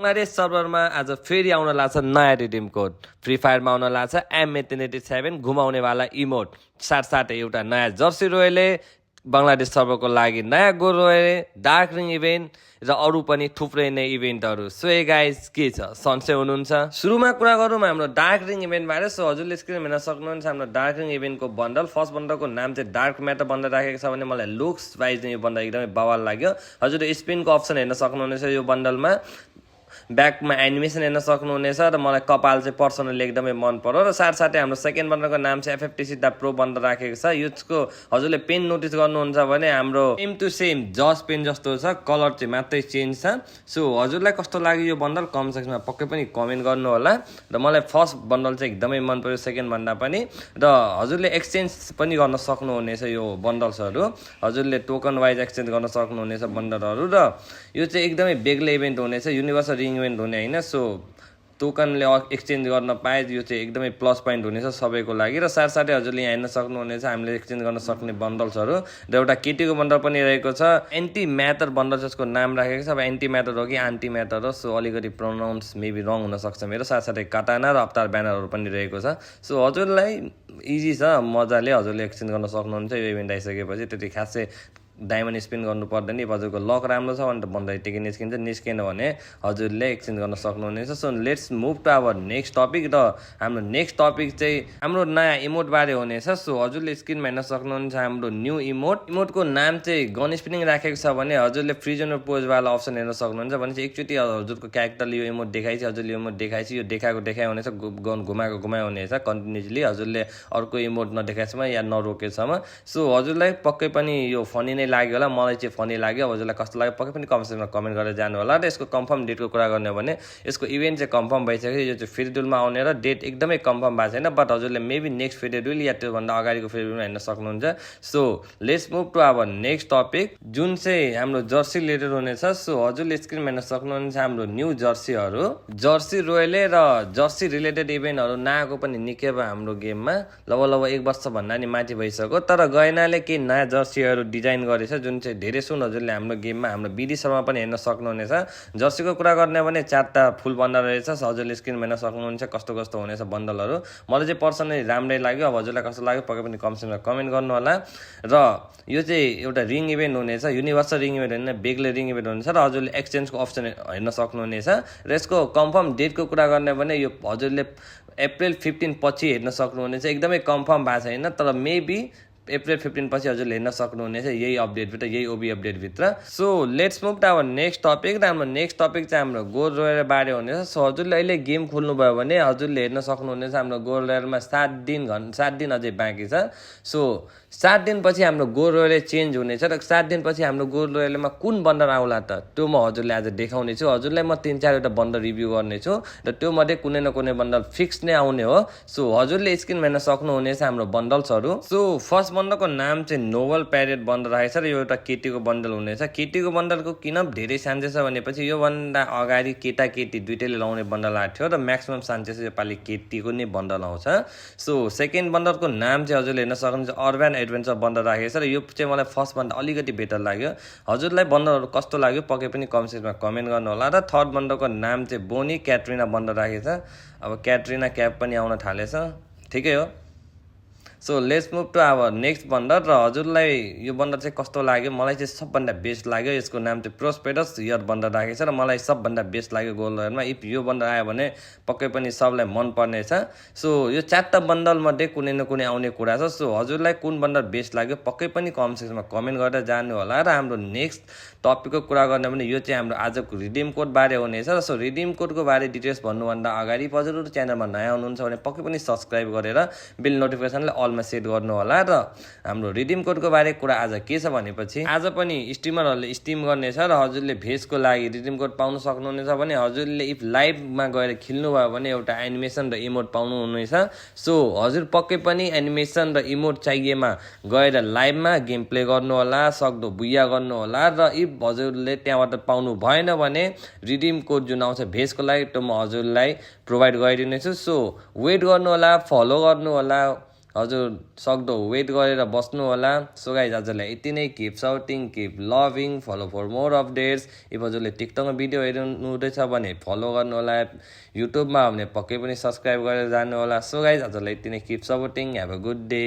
बङ्गलादेश सर्भरमा आज फेरि आउन लाग्छ नयाँ रिडिम कोड। फ्री फायरमा आउन लाग्छ M1887 घुमाउनेवाला इमोट। साथसाथै एउटा नयाँ जर्सी रोयले बङ्गलादेश सर्भरको लागि नयाँ गोल रोयले डार्क रिङ इभेन्ट र अरू पनि थुप्रै नै इभेन्टहरू। सो ए गाइस के छ, सन्चै हुनुहुन्छ? सुरुमा कुरा गरौँ हाम्रो डार्क रिङ इभेन्ट बारे। सो हजुरले स्क्रिन हेर्न सक्नुहुन्छ हाम्रो डार्क रिङ इभेन्टको बन्डल। फर्स्ट बन्डलको नाम चाहिँ डार्क म्याटर बन्डल राखेको छ भने मलाई लुक्स वाइज यो बन्डल एकदमै बवाल लाग्यो। हजुरले स्पिनको अप्सन हेर्न सक्नुहुनेछ यो बन्डलमा। ब्याकमा एनिमेसन हेर्न सक्नुहुनेछ र मलाई कपाल चाहिँ पर्सनली एकदमै मन पर्यो। र साथसाथै हाम्रो सेकेन्ड बन्डलको नाम चाहिँ FFTC द प्रो बन्डल राखेको छ। यसको हजुरले पेन नोटिस गर्नुहुन्छ भने हाम्रो सेम टु सेम जस पेन जस्तो छ, कलर चाहिँ मात्रै चेन्ज छ। सो हजुरलाई कस्तो लाग्यो यो बन्डल कमेन्ट सेक्सनमा पक्कै पनि कमेन्ट गर्नु होला। र मलाई फर्स्ट बन्डल चाहिँ एकदमै मन पर्यो सेकेन्ड भन्दा पनि। र हजुरले एक्सचेन्ज पनि गर्न सक्नुहुनेछ यो बन्डल्सहरू। हजुरले टोकन वाइज एक्सचेन्ज गर्न सक्नुहुनेछ बन्डलहरू। र यो चाहिँ एकदमै बेग्लै इभेन्ट हुनेछ, युनिभर्सल रिङ इभेन्ट हुने होइन। सो टोकनले एक्सचेन्ज गर्न पाए यो चाहिँ एकदमै प्लस पोइन्ट हुनेछ सबैको लागि। र साथसाथै हजुरले यहाँ हेर्न सक्नुहुनेछ हामीले एक्सचेन्ज गर्न सक्ने बन्डल्सहरू। र एउटा केटीको बन्डल पनि रहेको छ, एन्टी म्याटर बन्डल जसको नाम राखेको छ। अब एन्टी म्याटर हो कि एन्टी म्याटर हो, सो अलिकति प्रोनाउन्स मेबी रङ हुनसक्छ मेरो। साथसाथै काटाना र अवतार ब्यानरहरू पनि रहेको छ। सो हजुरलाई इजी छ, मजाले हजुरले एक्सचेन्ज गर्न सक्नुहुन्छ यो इभेन्ट आइसकेपछि। त्यति खासै डायमन्ड स्पिन गर्नु पर्दैन। हजुरको लक राम्रो छ भने त बन्दा टिकट निस्किन्छ, निस्केन भने हजुरले एक्सचेन्ज गर्न सक्नुहुनेछ। So let's move to our next topic. र हाम्रो नेक्स्ट टपिक चाहिँ हाम्रो नयाँ इमोट बारे हुनेछ। सो हजुरले स्क्रिनमा हेर्न सक्नुहुन्छ हाम्रो न्यू इमोटको नाम चाहिँ गन स्पिनिङ राखेको छ भने हजुरले फ्रिजन र पोजवाला अप्सन हेर्न सक्नुहुन्छ। भने चाहिँ एकचोटि हजुरको क्यारेक्टरले यो इमोट देखाइछ, हजुरले इमोट देखाइछ, यो देखाइ हुनेछ, गन घुमाएको हुनेछ कन्टिन्युसली। हजुरले अर्को इमोट नदेखाएसम्म या नरोकेसम्म। सो हजुरलाई पक्कै पनि यो फनी नै लाग्यो होला, मलाई चाहिँ फनी लाग्यो। हजुरलाई कस्तो लाग्यो पक्कै पनि कमेन्टमा कमेन्ट गरेर जानु होला। र यसको कन्फर्म डेटको कुरा गर्ने हो भने यसको इभेन्ट चाहिँ कन्फर्म भइसक्यो। यो चाहिँ फेरिडुलमा आउने र डेट एकदमै कन्फर्म भएको छैन, बट हजुरले मेबी नेक्स्ट फेरिडुल या त्योभन्दा अगाडिको फेरिडुलमा हेर्न सक्नुहुन्छ। So let's move to our next topic जुन चाहिँ हाम्रो जर्सी रिलेटेड हुनेछ। सो हजुरले स्क्रिनमा हेर्न सक्नुहुन्छ हाम्रो न्यू जर्सीहरू। जर्सी रोयले र जर्सी रिलेटेड इभेन्टहरू नआएको पनि निकै भयो हाम्रो गेममा। लगभग 1 वर्ष भन्दा नि माथि भइसक्यो। तर गएनाले केही नयाँ जर्सीहरू डिजाइन गरेछ जुन चाहिँ धेरै सुन हजुरले हाम्रो गेममा हाम्रो BD शर्मा पनि हेर्न सक्नुहुनेछ। जर्सीको कुरा गर्ने भने 4टा फुल बन्डल रहेछ। हजुरले स्क्रिनमा हेर्न सक्नुहुन्छ कस्तो कस्तो हुनेछ बन्डलहरू। मलाई चाहिँ पर्सनली राम्रै लाग्यो। अब हजुरलाई कस्तो लाग्यो पक्कै पनि कमेन्टमा कमेन्ट गर्नु होला। र यो चाहिँ एउटा रिङ इभेन्ट हुनेछ, युनिभर्सल रिङ इभेन्ट होइन, बेग्लै रिङ इभेन्ट हुनेछ। र हजुरले एक्सचेन्जको अप्सन हेर्न सक्नुहुनेछ। र यसको कन्फर्म डेटको कुरा गर्ने भने यो हजुरले अप्रिल 15 पछि हेर्न सक्नुहुनेछ। एकदमै कन्फर्म भएको छैन, तर मेबी अप्रिल 15 पछि हजुरले हेर्न सक्नुहुनेछ यही अपडेटभित्र, यही OB अपडेटभित्र। So let's move to our next topic. र हाम्रो नेक्स्ट टपिक चाहिँ हाम्रो गोल्ड रोयर बारे हुनेछ। सो हजुरले अहिले गेम खोल्नुभयो भने हजुरले हेर्न सक्नुहुनेछ हाम्रो गोल्ड रोयरमा 7 दिन अझै बाँकी छ। सो 7 दिनपछि हाम्रो गोल्ड रोयले चेन्ज हुनेछ। र 7 दिनपछि हाम्रो गोल्ड रोयलमा कुन बन्डल आउला त त्यो म हजुरले आज देखाउने छु। हजुरलाई म 3-4वटा बन्डल रिभ्यू गर्नेछु र त्यो मध्ये कुनै न कुनै बन्डल फिक्स नै आउने हो। सो हजुरले स्क्रिनमा हेर्न सक्नुहुनेछ हाम्रो बन्डल्सहरू। सो फर्स्ट बन्डलको नाम चाहिँ नोबल प्यारेट बन्डल राखेको छ र यो एउटा केटीको बन्डल हुनेछ। केटीको बन्डलको किन धेरै चान्सेस छ भनेपछि योभन्दा अगाडि केटाकेटी दुइटैले लाउने बन्डल आएको थियो र म्याक्सिमम चान्सेस योपालि केटीको नै बन्डल आउँछ। सो सेकेन्ड बन्डलको नाम चाहिँ हजुरले हेर्न सक्नुहुन्छ अर्बन एडभेन्चर बन्डल राखेको छ र यो चाहिँ मलाई फर्स्ट बन्डल अलिकति बेटर लाग्यो। हजुरलाई बन्डलहरू कस्तो लाग्यो पक्कै पनि कमेन्ट सेक्सनमा कमेन्ट गर्नु होला। र थर्ड बन्डलको नाम चाहिँ बोनी क्याट्रिना बन्डल राखेको छ। अब क्याट्रिना क्याप पनि आउन थालेछ, ठिकै हो। So let's move to our next bundle. र हजुरलाई यो बन्डल चाहिँ कस्तो लाग्यो? मलाई चाहिँ सबभन्दा बेस्ट लाग्यो। यसको नाम चाहिँ प्रोस्पेरस इयर बन्डल राखेको छ र मलाई सबभन्दा बेस्ट लाग्यो गोल्ड रोयरमा। इफ यो बन्डल आयो भने पक्कै पनि सबलाई मनपर्ने छ। सो यो 4टा बन्डलमध्ये कुनै न कुनै आउने कुरा छ। सो हजुरलाई कुन बन्डल बेस्ट लाग्यो पक्कै पनि कमेन्ट सेक्सनमा कमेन्ट गरेर जानु होला। र हाम्रो नेक्स्ट टपिकको कुरा गर्ने भने यो चाहिँ हाम्रो आजको रिडिम कोड बारे हुनेछ। र सो रिडिम कोडको बारे डिटेल्स भन्नुभन्दा अगाडि हजुरहरू च्यानलमा नयाँ हुनुहुन्छ भने पक्कै पनि सब्सक्राइब गरेर बेल नोटिफिकेसनलाई अलमा सेट गर्नु होला। र हाम्रो रिडिम कोडको बारे कुरा आज के छ भनेपछि आज पनि स्ट्रिमरहरूले स्ट्रिम गर्नेछ र हजुरले भेजको लागि रिडिम कोड पाउन सक्नुहुनेछ भने हजुरले इफ लाइभमा गएर खेल्नुभयो भने एउटा एनिमेसन र इमोट पाउनुहुनेछ। सो हजुर पक्कै पनि एनिमेसन र इमोट चाहिएमा गएर लाइभमा गेम प्ले गर्नु होला, सक्दो बुइया गर्नु होला। र इफ हजुरले त्यहाँबाट पाउनु भएन भने रिडिम कोड जुन आउँछ भेजको लागि त्यो म हजुरलाई प्रोभाइड गरिदिनेछु। सो वेट गर्नु होला, फलो गर्नु होला, हजुर सक्दो वेट गरेर बस्नु होला सो गाइज आजलाई यति नै keep shouting keep loving follow for more updates if हजुरले टिकटकमा भिडियो हेर्नु हुँदैछ भने फलो गर्नु होला युट्युबमा हो भने पक्कै पनि सब्सक्राइब गरेर जानु होला सो गाइज आजलाई यति नै keep supporting have a good day